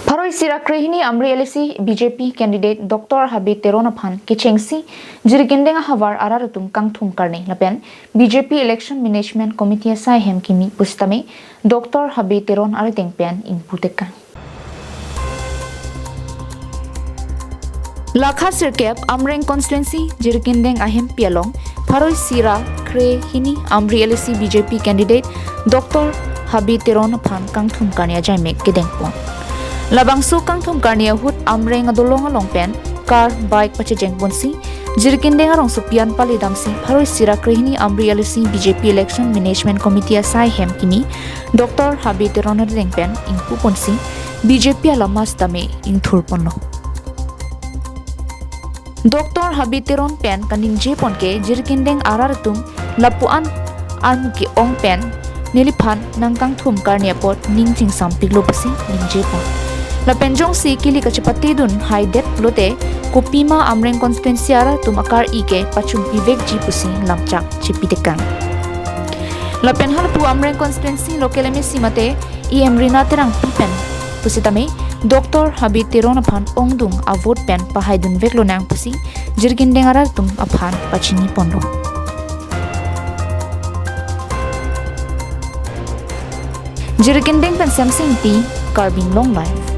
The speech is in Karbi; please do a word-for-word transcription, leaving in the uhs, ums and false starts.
Pharo isi ra krehini Amri L A C B J P candidate Doctor Habe Teron aphan kechengsi Jirikindeng ahavar arat atum kangthum karne lapen B J P Election Management Committee asai ahem kimi pusitame Doctor Habe Teron arideng pen ingpu tekang. Lakha sirkep Amreng constituency Jirikindeng ahempi along pharo isi ra krehini Amri L A C B J P candidate Doctor Habe Teron aphan kangthum karne ajaimek kedengpon. Labangso kangthum karne ahut Amreng adolong along pen car, bike pachejengponsi Jirikindeng arongsopi an pali damsi pharo isi ra krehini Amri L A C B J P Election Management Committee asai ahem kimi Doctor Habe Teron arideng pen ingpuponsi B J P alama sitame ingthurponlo. Doctor Habe Teron pen kaningjepon ke Jirikindeng arat atum lapu-an armu ke-ong pen neliphan nangkangthum karne apot ning chingsampiklo pusi ningjepon. Lapen jongsi kili kachepatedun haidet pulote kopima Amreng constituency arat atum akar-i ke pachunpivekji pusi lamchak chepitekang. Lapen halapu Amreng constituency local M A C mate E M Rina Terangpi pen pusitame Doctor Habe Teron aphan ongdung avote pen pahaidunveklo nang pusi Jirikindeng arat atum aphan pachiniponlo. Jirikindeng pen Semsing Ingti, Karbi Anglong Live.